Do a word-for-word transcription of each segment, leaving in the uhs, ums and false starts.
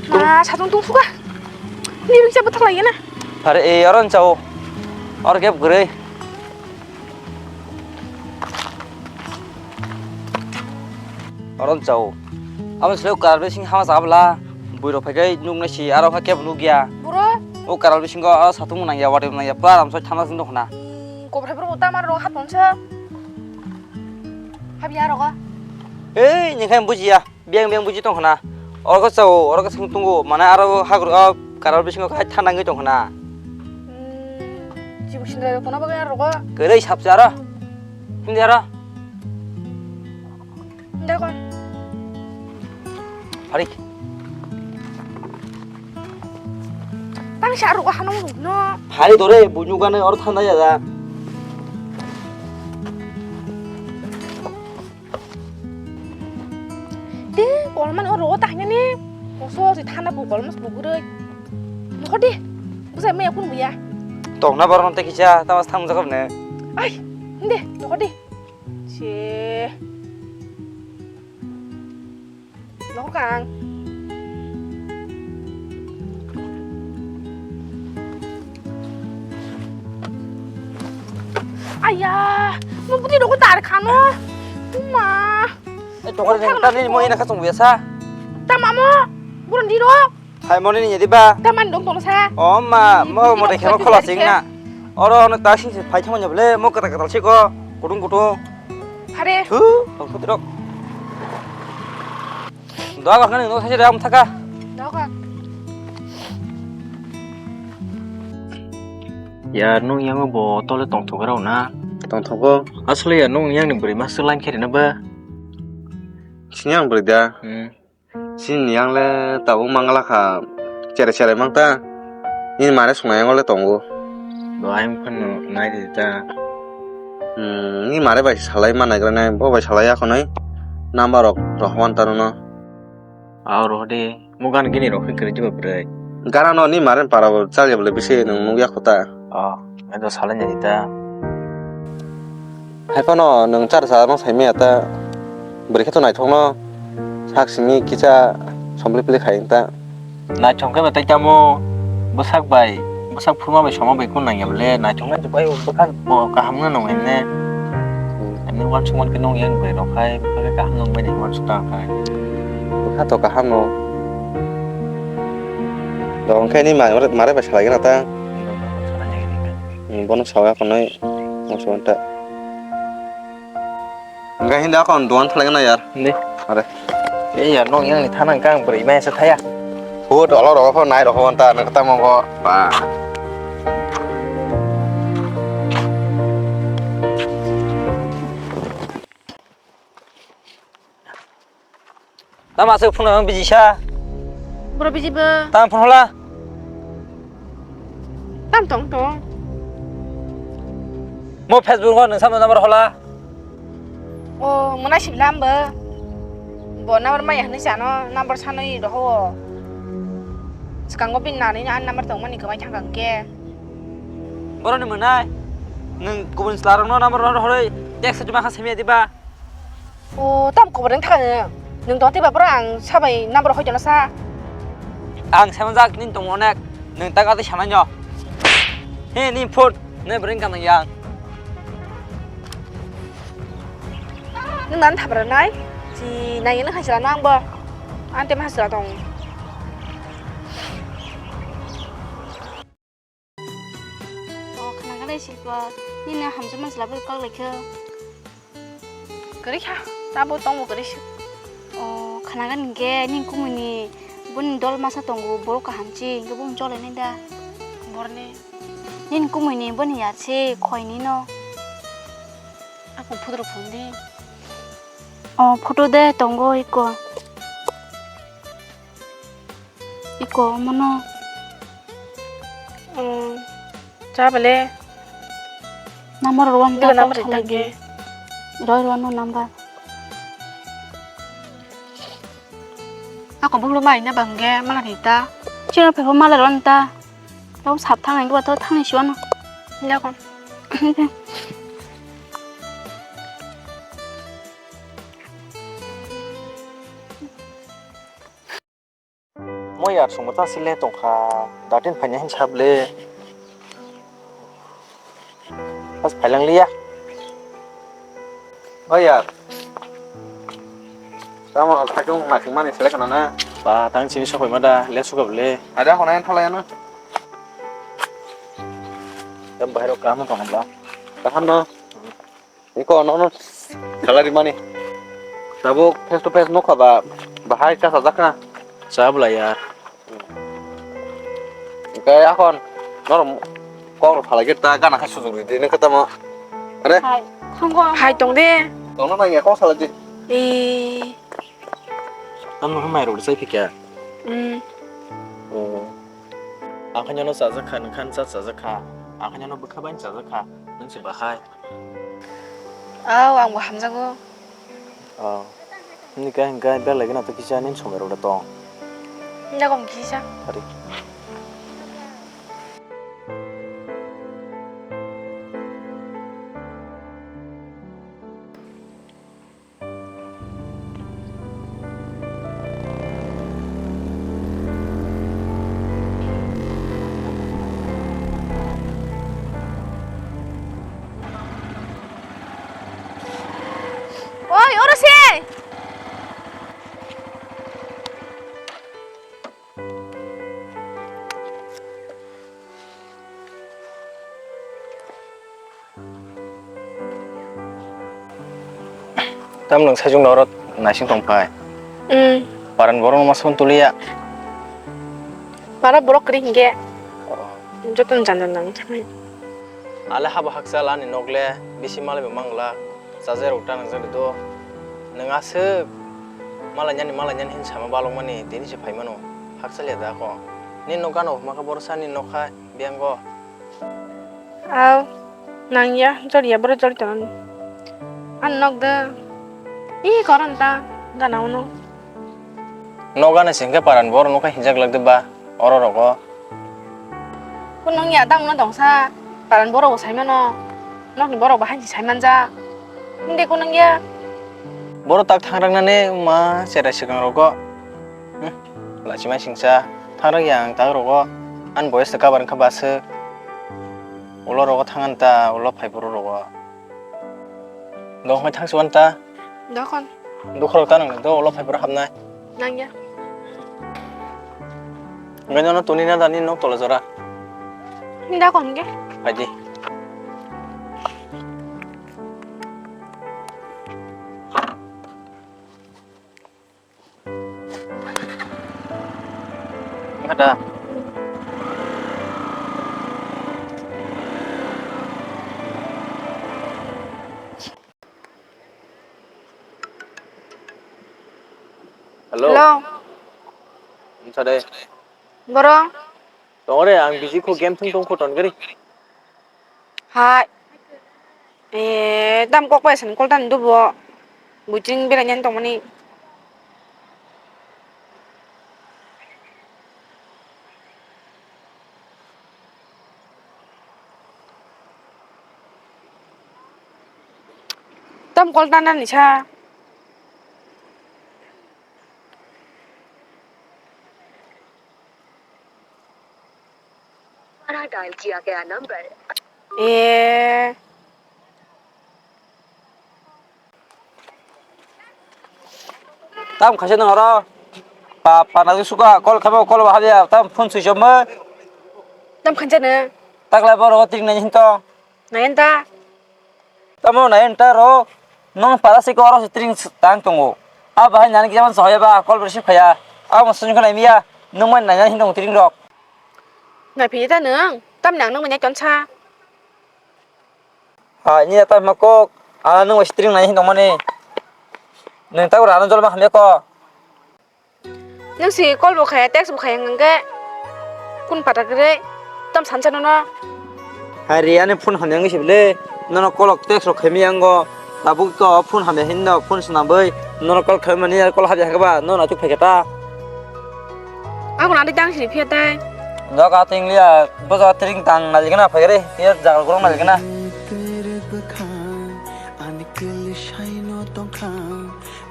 Ma satung tung suka. Ni bisa betak lagi na. Phare e oro chao. Or gap gurui. Oro chao. Abo silo karal bising hama sabla. Buiro phagai nukna si aro kha kebo nukya. Buro. O karal bisingo aro satung nangya wati nangya pura ram soi thana sing dong khna. Kopra bro ta mar ro hat ponsa. Habya rogo. Ei, ni khai bujiya. Biang biang buji tong khna. Oro ka chao, oro ka sing tungo, mane aro hagro, ah, karal bisingo khai thanangwi tong khna. Hmm, chibu sindra kono bagwi aro rogo. Kwrwi sapse aro. Hindi aro. Hindi kon. Hari. Tang sa aro hanung no. Hari dore bunyugane oro thanda ya da. Te, kolman o rogo ta hanya ni. Koso si thana bu kolman bu gurui. Nokho de. Busa me yakun buya. Tokna baron te kisa, tamas thang jakab ne. Ai, de, nokho de. Se. Nokho kang. Aya, mo putih doko tar khano. Tuma. Eh, tokar ni tani mo ina kasong biasa. Tamamo, buron diro. Hai moni ni diba. Taman dong tong sa. Oh ma, mo mo de khema khola sing na. Oro ono ta sing phai thang nya bole, mo kata kata siko, kutung kutung. Hare. Thu, tong putih dok. Doa kok nang no saja dam thaka. Doa kok. Ya, nung yang bo tole tongthok rao na. Tongthogo. Asli ya, nung yang ni beri masuk lain kiri na ba. Sini yang beri da. Hmm. Sini yang le tabuk mangala kha chere chere mang ta. Ni mare sungna yang le tongo. Do ayang phano nai di ta. Hmm, ni mare bai salai ma nai gra nai, bo bai salai ya khonai. Number rok rohwan ta no. Aw roh de. Mo gan gini rok khe kwrwi diba bwrwi. Gana no ni maren para bo chal ya bole bisi nung nukya kho ta. Oh, ado salai nani ta. Hai phano nung char sa no sai maya ta. Bwrwi khe to naithok no sak simi kisa sompli pli khai ta. Naithok khe betai tamo bwsak bai, bwsak phurma bai soma bai kun nang ya bole naithok nai bai bwkha bo kaham no nung hemne. Ani wansuk man khe nung yang bai rok hai, bwkha khe kaham nung bai ni wansuk ta khai. Bwkha to kaham no. Do hwnkhe ni ma-, mare bai salai gana ta. Hmm, bono sawi akhonai wansuk ta. Hwnkhe hindi akhon duan thalai gana yar. Hindi. Are. Ei yar, nung yang ni thanang kang bwrwi maya se thaya. Hut olo rogo pho nai rogo anta nang tamo go. Ba. Tamo aswk phone ang biji sa? Bro biji bo. Tamo phone hola? Tam tong tong. Mo Facebook ho nung samno number hola? O, mwnai sibla ambo. Bo number maya hwnwi sano, number sanwi roho. Swkango bini nanwi ani number tongmani kwmai thangkha hwnkhe. Boroni mwnai, nwng kubun chwlarokno number rohor horwi text se tuma kha simi diba? O, tam khobor wng thangkha nwng. Nwng tong twiba borok ang sabai number hoitono sa. Ang saimajak nini tong onek, nwng ta gati sanai no. He, nini phone, nini bwrwi wngkha nang yang. Nwng nang thabra nai? Si nai nwng hai sala nang bo. Ang tei ma sala tong. O khna khe silpa nini hamjakma chwla bai kok lai khe. Kwrwi kha, tabo tongbo kwrwi se. O khna khe nini kumui ni boni dol masa tongo borok kaham chi hwnkhe boni chole nai da. Borni. Nini kumui ni boni yar se khoi ni no. Ako photo rok phone di. O photo de tongo iko. Iko mono. Hmm. Cha bele. Number rwan ta number kok salai di. Roi rwan no number. Ako bulu mai na bangge mala ni ta. Chira phe mala ron ta. Tau sap thang nang ba to thang ni siwan. Ya kon. Mo yar songbo ta sile tongkha, datin phaina hin sable. Pas phailang liya. O yar. Tamo khatung masing mani sele kana na? Ba tang sini sokoi ma da, le suka bole. Ada hona yang thalaya na. Yang bahai rok kamu tong ba. Tahan no. Iko nono salary mani. Tabuk face to face nokha ba bahai cha sajak na. Cha bwla yar. Hingke akhon norok kok rok phalai khe ta gana khe sujok ridi nang khe tamo. Are? Hai. Hai tong de. Tongno nang ya kok salai di. Eh. Tamo khe mai rok sai phikya. Hmm. Oh. Ang khe nono chajak kha, nang khe cha chajak kha. Ang khe nono bwkha bai chajak kha. Nang se bahai. Aw, ang bo hamjago. Oh. Hini khe hingkhe belai gana to kisa nini somoi rok da tong. Jago kisa. Ari. Oi, oro se! Tam nwng sajwk norok naising tong phai. Hmm. Paran borok no masong tuliya. Para borok kri hingke. Oh. Joto jan jan nang thangni. Ale habo hakchal ani nok le bisi malai bo mangla. Chajarok ta nangjak do. Nwng aswk malainani malainani hin sama balokmani tini se phaimano. Hakchal ya da ko. Ni nok gana huma khe borok sani nok kha biyango. Aw, nang ya, jor ya, boro jor tong. An nok da. Ih, koron ta, gana uno. Noga ni singke paran bor nokha hinjak lak de ba, oro rogo. Kunung ya, tamo no dongsa, paran boro bo sai mano. Nok ni borok bo hainsi sai manja. Hindi kunung ya. Boro tak thang rang nani ma cherai swkang rogo. Hmm, lachimai singsa, thang rang yang tak rogo. An boyes ta kabar wngkha baswk. Ulo rogo thangan ta, ulo phai boro rogo. Dong hai thang suan ta. Dokon. Dukhorok ta nang do, ulo phai boro hapnai. Nang ya. Ngai no tuni na dani nok tola jora. Ni da kon ge. Phaidi. Ada. Hello. Hello. Unsa de. Boro. Tongore ang biji kho game thung tong kho ton gari. Hai. Eh, tam kok bai san kol tan dubo. Buching bera nyan tongmani. Tam kol tan ani sa. तुम्हारा डायल किया गया number. Eh. Tam khaisa nang oro. Pa, pa na suka call khamo call ba habya tam phone switch off mo. Tam khaisa ne. Takla boro tring na hinto. Na enta. Tamo nai enta ro, nong para se ko oro se tring tang tongo. A bahai nani kijaman sohoya ba, kol bersi phaya. A mo sung khana miya, nong man nai hin tong tring rok. Nai phi ta nang, tam nang nong manya tonsa. Ha, ni ta ma kok, a nong se tring nai hin tong mani. Nang ta ura nong jol ma hamya ko. Nung si call bo khaya, text bo khaya hwnkhe kun pata kwrwi tam sansa nono. Hai re, ani phone hamya wngwi se bwle, nono call text rok khaimaya wngo, tabuk to phone hamya hinno phone swnamwi nono call khaimani, call habya hwnkhe ba nono achuk phaikha ta. Abo nadi tang sini phiya tai. Nogo atwng liya, bojo atwng tang nali gana phaikha re, phiya jagal gorok nali gana. Ani kwlwi saino tongkha,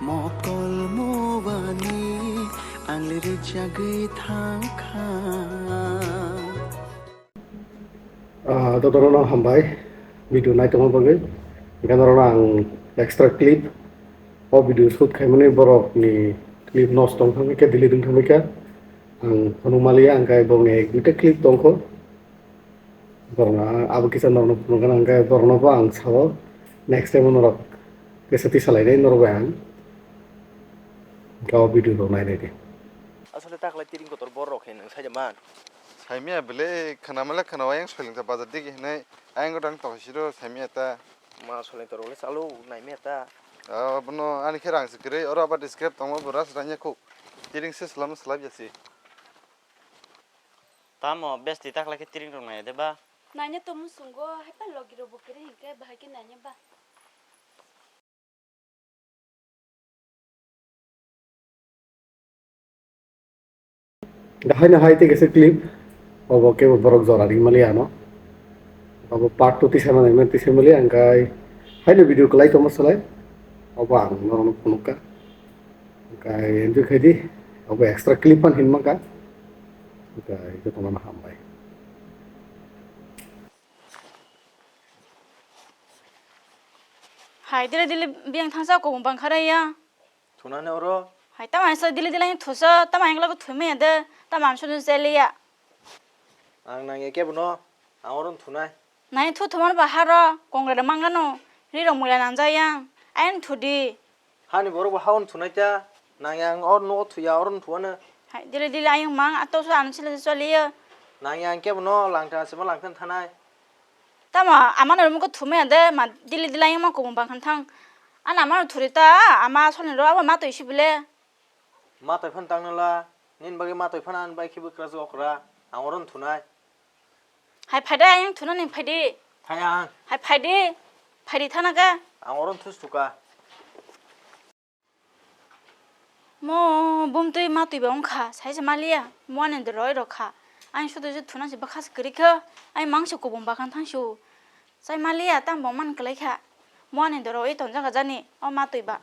mokol mobani. Rijagwi thangkha. Ah, jotono no hambai video naitongma bagwi. Hingke norokno ang extra clip, o video shoot khaimani borokni clip nosto wng thangwi khe, delete wng thangwi khe. Ang phunuk maliya, ang khe borokni ek duita clip tongkho. Borokno abo kisa norokno phunukgana hingke borokno bo ang sao next time norok kisa tisa lainai norok bai ang hingke o video rok nainai di. Asole taklai tiring kotor borok khe nwng saida man. Saimia bele khana male khana ayang soiling ta bazar digi hinai ayang godang tokhi siro saimia ta. Ma soiling ta rok le chalo naimia ta. Ah, bono ani khe rang se kwrwi oro aba describe tongo bo ras ranya kho. Tiring se slam slab ya si. Tamo besti taklai khe tiring rok nai de ba? Naina to musungo, hai pa logi rok bo kiri hinkhe bahai khe naina ba. Haino hai tei kaisa clip, obo kebo borok jora ringmali ano. Obo part two tisa manai man tisa mali ang kai haino video kwlai tongma salai. Obo ang norokno phunukha. Kai enjoy khaidi. Obo extra clip pan hinma ka. Kai jotono hambai. Hai dile dile biyang thangsa kobong bangkha raya. Thunani oro. Hai tamo hai so dile dile ang thusa tamo ang logo thumaya de tamo ang sunu seliya. Ang nang eke bono ang oro thunai. Nai thu thumar baharo kongre de mangano ri rong muila nangjaya. Ayang thudi. Hani borok bo haono thunai ta. Nang yang or nogo thuya oro thuano. Hai dile dile ayang mang ato so ang sila seliya. Nang yang ke bono langta sima langtan thanai. Tamo amano room ko thumaya de ma dili dili ayang ma kubung bangkhan thang. Ana amano thuri ta ama soni ro abo ma toi si bile. Ma toi phan tang nala nin bagi ma toi phan an bai khibu kras okra ang oron thunai. Hai phaide ayang thuna ning phaide. Thaya ang. Hai phaide. Phaide thana ga. Ang oron thus thuka. Mo bumtwi matwi ba wngkha, saisa maliya, mo ani de roi rokha. Ani sudu je thuna se bwkha se kwrwi khe, ani mangsi kubung bakhan thangsi o. Sai maliya, tamo bo man kwlai kha. Mo ani de roi tonjak jani, o matwi ba.